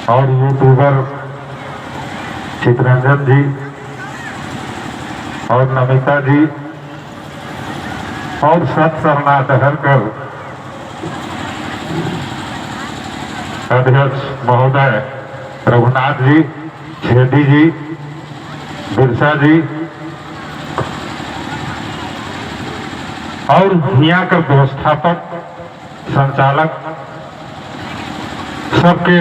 और यूट्यूबर चितरंजन जी और नमिता जी और सत सरना डहरकर अध्यक्ष महोदय रघुनाथ जी, छेदी जी, बिरसा जी और यहाँ के व्यवस्थापक संचालक सबके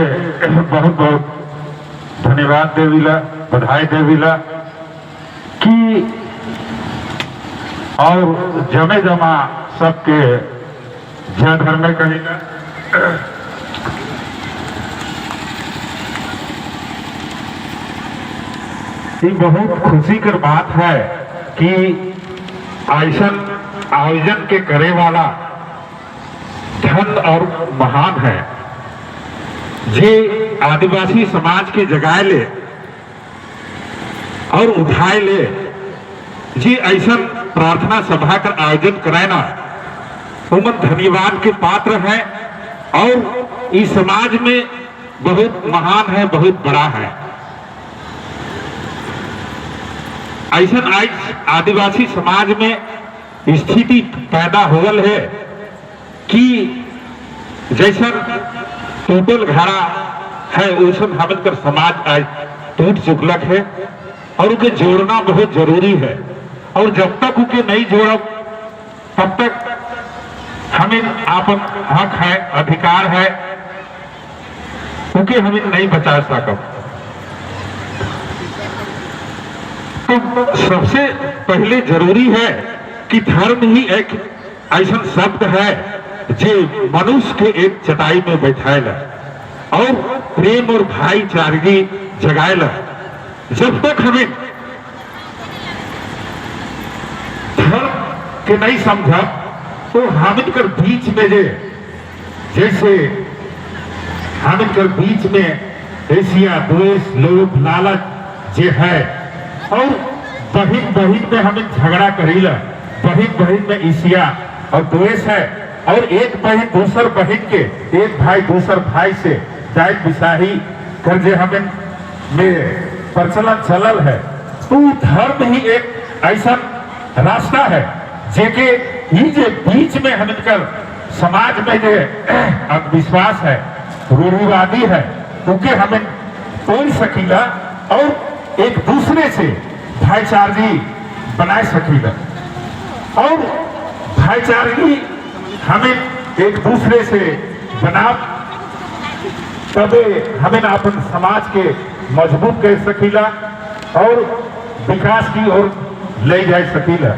बहुत बहुत धन्यवाद देवीला, बधाई देवीला कि और जमे जमा सबके जय धर्म में कहेगा। ये बहुत खुशी कर बात है कि ऐसा आयोजन के करे वाला धन और महान है जे आदिवासी समाज के जगाए ले और उठाए ले जी ऐसा प्रार्थना सभा का आयोजन कराए ना उमन धन्यवाद के पात्र हैं और इस समाज में बहुत महान है, बहुत बड़ा है। ऐसा आज आदिवासी समाज में स्थिति पैदा होवल है कि जैसा टूटल घड़ा है वैसन हमन कर समाज आज टूट चुकलक है और उके जोड़ना बहुत जरूरी है। और जब तक उके नहीं जोड़ब तब तक हमें आपन हक है, अधिकार है, उके हमें नहीं बचा सकब। तो सबसे पहले जरूरी है कि धर्म ही एक ऐसा शब्द है जे मनुष्य के एक चटाई में बैठाएला और प्रेम और भाईचारगी जगाएला। जब तक हमें धर्म के नहीं समझा तो हम कर बीच में जे जैसे हम कर बीच में एशिया द्वेष लोभ लालच जे है और बहिन बहिन में हमें झगड़ा करीला, बहिन बहिन में ईर्ष्या और द्वेष है और एक बहन दूसर बहन के, एक भाई दूसर भाई से जाइत बिसाही कर जे हमें में प्रचलन चलल है। तो धर्म ही एक ऐसा रास्ता है जेके ही जे बीच में हम कर समाज में जो अंधविश्वास है, रूढ़िवादी है, उनके हमें तोड़ सकीला और एक दूसरे से भाईचारगी बनाए सकीला और भाईचारगी हमें एक दूसरे से बना तबे हमें अपन समाज के मजबूत कर सकीला और विकास की ओर ले जा सकीला।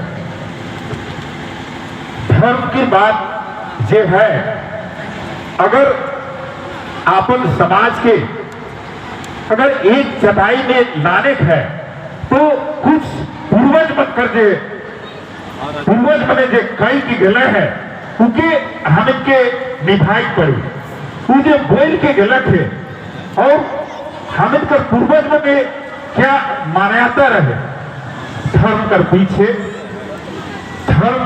धर्म की बात जे है, अगर अपन समाज के अगर एक चटाई में लाने है तो कुछ पूर्वज मत कर जे पूर्वज मने जे कई की गले है उनके हमें के निभाई पड़ी। उ जे बोल के गलत है और हमें कर पूर्वज में क्या मान्यता रहे धर्म कर पीछे, धर्म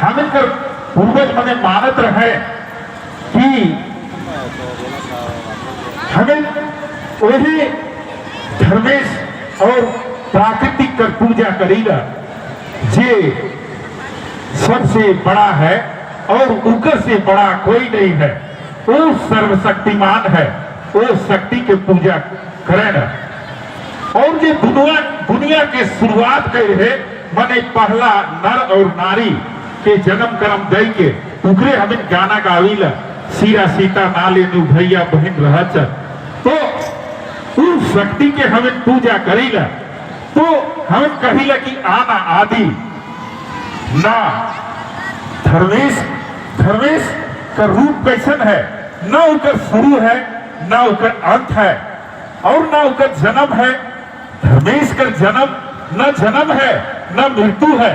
हमें कर पूर्वज मने मानत रहे कि हमें वही धर्मेश और प्राकृतिक कर पूजा करीला जे सबसे बड़ा है और ऊपर से बड़ा कोई नहीं है, वो सर्वशक्तिमान है, वो शक्ति के पूजा करे ना। और जे दुनिया दुनिया के शुरुआत कर है माने पहला नर और नारी के जन्म कर्म दई के उकरे हमें गाना गावीला सीरा सीता नाले नु भैया बहन रहच। तो उस शक्ति के हमें पूजा करीला तो हमें कहिला कि आना आदि ना धर्मेश, धर्मेश का रूप कैसन है, ना उनका शुरू है ना उनका अंत है और ना उनका जन्म है। धर्मेश का जन्म न जन्म है न मृत्यु है,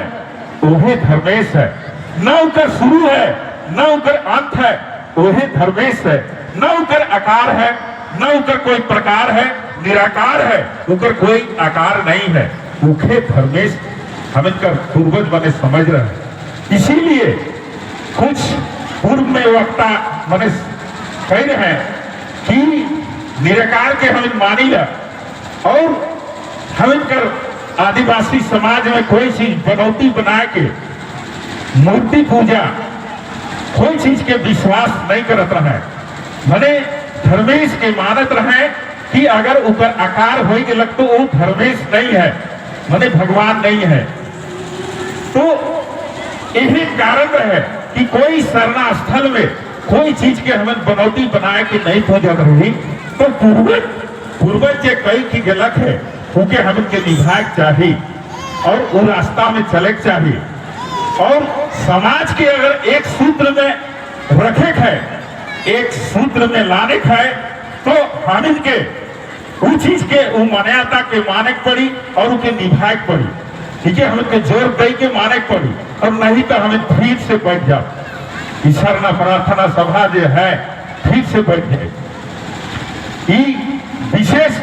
वही धर्मेश है। न उनका शुरू है न उनका अंत है, वही धर्मेश है। न उनका आकार है न उनका कोई प्रकार है, निराकार है, उनका कोई आकार नहीं है। उखे धर्मेश हम इनका पूर्वज बने समझ रहे हैं। इसीलिए कुछ पूर्व में वक्ता मने कह रहे हैं कि निराकार के हम मानी ला। और हम कर आदिवासी समाज में कोई चीज बनौटी बना के मूर्ति पूजा कोई चीज के विश्वास नहीं करत रहे। मने धर्मेश के मानत रहे कि अगर ऊपर आकार हो गए तो वो धर्मेश नहीं है, मने भगवान नहीं है। तो यही कारण रहे कि कोई सरना स्थल में कोई चीज के हमें बनौटी बनाए के नहीं पूजत रही। तो पूर्वज पूर्वज जे कई की गलत है, उके हमें के निभाए चाहिए और वो रास्ता में चले के चाहिए। और समाज के अगर एक सूत्र में रखे है, एक सूत्र में लाने है, तो हम के उ चीज के उ मान्यता के माने के पड़ी और उके निभाए के पड़ी। ठीक है, हमें के जोर दे के माने के पड़ी और नहीं तो हमें फिर से बैठ जाओ। सरना प्रार्थना सभा जो है, फिर से बैठ जाए। ई विशेष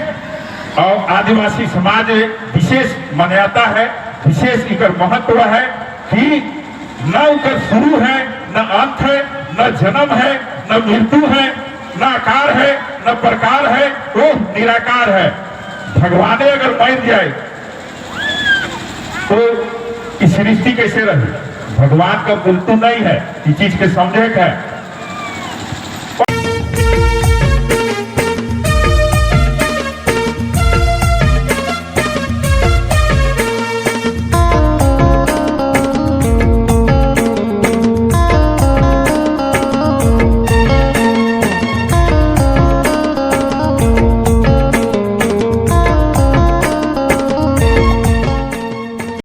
और आदिवासी समाज में विशेष मान्यता है, विशेष इकर महत्व है कि न उकर शुरू है, न अंत है, न जन्म है, न मृत्यु है, न आकार है, न प्रकार है, वो निराकार है। भगवाने अगर मर जाए तो इस सृष्टि कैसे रही? भगवान का मृत्यु नहीं है, इस चीज के समझे है।